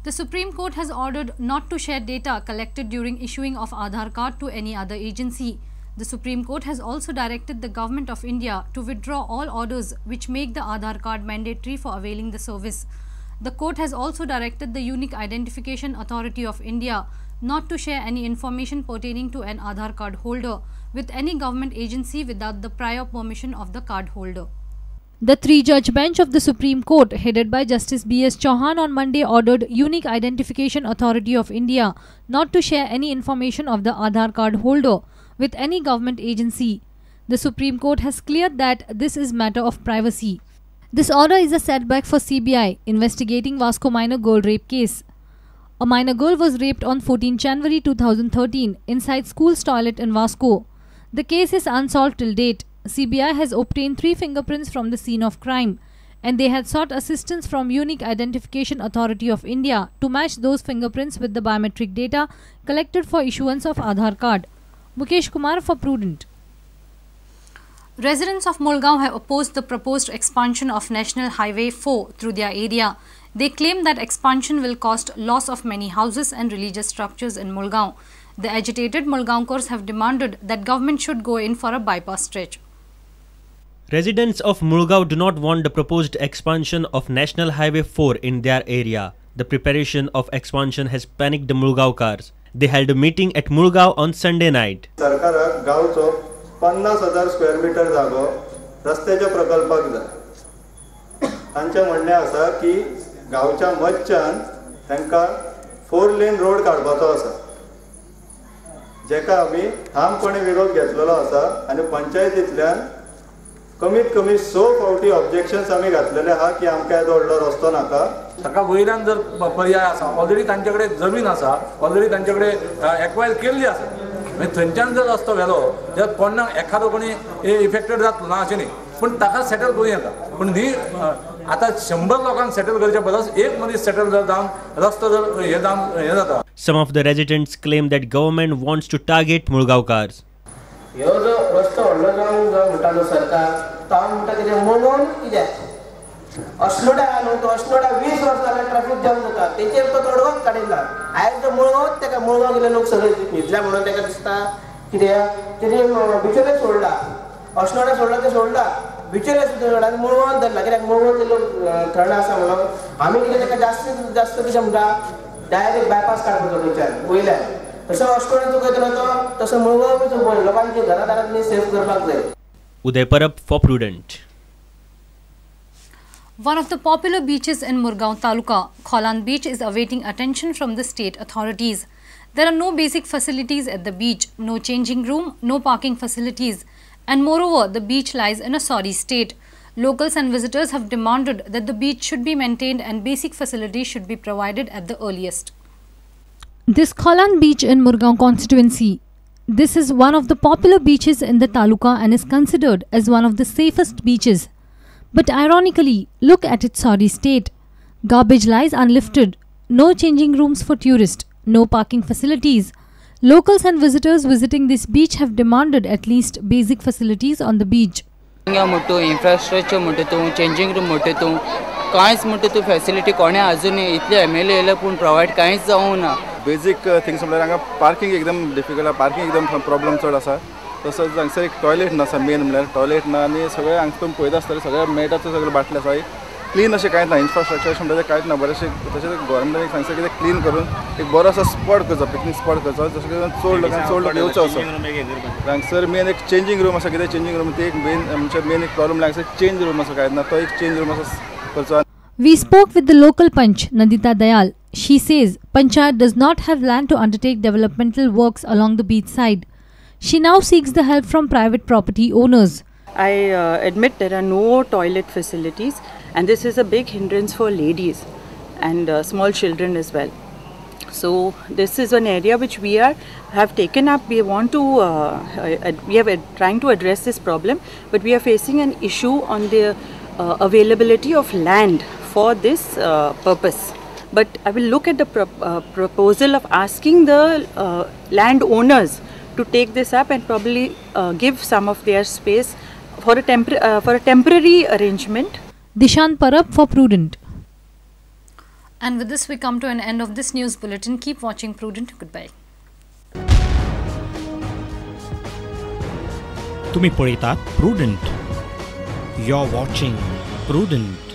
The Supreme Court has ordered not to share data collected during issuing of Aadhaar card to any other agency. The Supreme Court has also directed the Government of India to withdraw all orders which make the Aadhaar card mandatory for availing the service. The court has also directed the Unique Identification Authority of India not to share any information pertaining to an Aadhaar card holder with any government agency without the prior permission of the card holder. The three-judge bench of the Supreme Court, headed by Justice B.S. Chauhan, on Monday ordered Unique Identification Authority of India not to share any information of the Aadhaar card holder with any government agency. The Supreme Court has cleared that this is matter of privacy. This order is a setback for CBI investigating Vasco minor girl rape case. A minor girl was raped on 14 January 2013 inside school's toilet in Vasco. The case is unsolved till date. CBI has obtained 3 fingerprints from the scene of crime, and they had sought assistance from Unique Identification Authority of India to match those fingerprints with the biometric data collected for issuance of Aadhaar card. Mukesh Kumar for Prudent. Residents of Mulgaon have opposed the proposed expansion of National Highway 4 through their area. They claim that expansion will cost loss of many houses and religious structures in Mulgaon. The agitated Mulgaonkars have demanded that government should go in for a bypass stretch. Residents of Mulgaon do not want the proposed expansion of National Highway 4 in their area. The preparation of expansion has panicked the Mulgaonkars. They held a meeting at Mulgaon on Sunday night. सरकाराक गांवचो 50,000 square metre जागो रस्त्याच्या प्रकल्पाक जाय. तांचें म्हणणें आसा की गांवच्या मदच्यान तांकां 4 लेन रोड काडपाचो आसा, जेका आमी ठामपणे विरोध घेतलेलो आसा आनी पंचायतींतल्यान कमीत कमी 6 फावटी ऑब्जेक्शन्स आमी घातलेले आहा की आमकां येदो व्हडलो रस्तो नाका. ताका वयल्यान जर पर्याय आसा, ऑलरेडी तांचे कडेन जमीन आसा, ऑलरेडी तांचे कडेन एक्वायर केल्ली आसा, मागीर थंयच्यान जर रस्तो व्हेलो जाल्यार कोणाक एखादो कोणी इफेक्टेड जातलो ना अशें न्ही, पूण ताका सेटल करूं येता. पूण न्ही आतां 100 लोकांक सेटल करचे बदस एक मनीस सेटल जर जावन रस्तो जर हें जावन हें जाता. Some of the residents claim that government wants to target Mulgaonkars. ह्यो जो रस्तो व्हडलो जावंक जाय म्हणटा न्हू सरकार, तो हांव म्हणटा कितें म्हणून कित्याक अश्नोडा न्हू तो अश्नोडा 20 वर्सां जाल्यार ट्राफीक जाम जाता, तेचेर तो तोडगोच काडिना. आयज तो मुळगांवच तेका मुळगांव गेले लोक सगळे न्हिदल्या म्हणून तेका दिसता कित्याक तेणी बिचोले सोडला, अश्नोडा सोडला ते सोडला, बिचोले सुद्दां सोडला आनी मुळगांवान धरला कित्याक मुळगांवचे लोक थंड आसा म्हणून. आमी कितें तेका जास्तीत जास्त कितें म्हणटा डायरेक्ट बायपास काडपाचो थंयच्यान वयल्यान, तसो अश्कोडा चुकयतलो तो तसो मुळगांव बी चुकय, लोकांची घरा दारांतली सेफ करपाक जाय. Uday Parab for Prudent. One of the popular beaches in Murgaon Taluka, Kholan Beach, is awaiting attention from the state authorities. There are no basic facilities at the beach, no changing room, no parking facilities, and moreover, the beach lies in a sorry state. Locals and visitors have demanded that the beach should be maintained and basic facilities should be provided at the earliest. This Kholan Beach in Murgaon constituency. This is one of the popular beaches in the taluka and is considered as one of the safest beaches. But ironically, look at its sorry state. Garbage lies unlifted, no changing rooms for tourists, no parking facilities. Locals and visitors visiting this beach have demanded at least basic facilities on the beach. Infrastructure म्हणटा तूं, changing room म्हणटा तूं, कांयच म्हणटा तूं facility कोणें अजून इतले एम एल ए येयले पूण प्रोवायड कांयच जावंक ना. बेजीक थिंग्स म्हणल्यार हांगा पार्किंग एकदम डिफिकल्ट, पार्किंग एकदम प्रॉब्लम चड आसा. तसोच हांगसर एक टॉयलेट ना आसा, मेन म्हणल्यार टॉयलेट ना आनी सगळें हांगा तुमी पळयता आसतलें सगळें मेळटा सगळें बाटले आसा, क्लीन अशें कांयच ना, इन्फ्रास्ट्रक्चर अशें म्हणटा तें कांयच ना. बरेंशें तशेंच गोवोरमेंटान हांगसर कितें क्लीन करून एक बरो असो स्पॉट करचो, पिकनीक स्पॉट करचो, जशें की चड लोकांक चड लोक येवचो असो. हांगसर मेन एक चेंजींग रूम आसा, कितें चेंजींग रूम ती एक मेन आमचे मेन एक प्रॉब्लम हांगसर चेंज रूम आसा कांयच ना, तो एक चेंज रूम असो करचो. We spoke with the local panch, Nandita Dayal. She says Panchayat does not have land to undertake developmental works along the beach side. She now seeks the help from private property owners. I admit there are no toilet facilities and this is a big hindrance for ladies and small children as well. So this is an area which we have taken up. We want to, we are trying to address this problem, but we are facing an issue on the availability of land for this purpose. But I will look at the proposal of asking the land owners to take this up and probably give some of their space for a temporary arrangement. Dishan Parab for Prudent. And with this, we come to an end of this news bulletin. Keep watching Prudent. Goodbye. तुम्ही पळयतात Prudent. You're watching Prudent.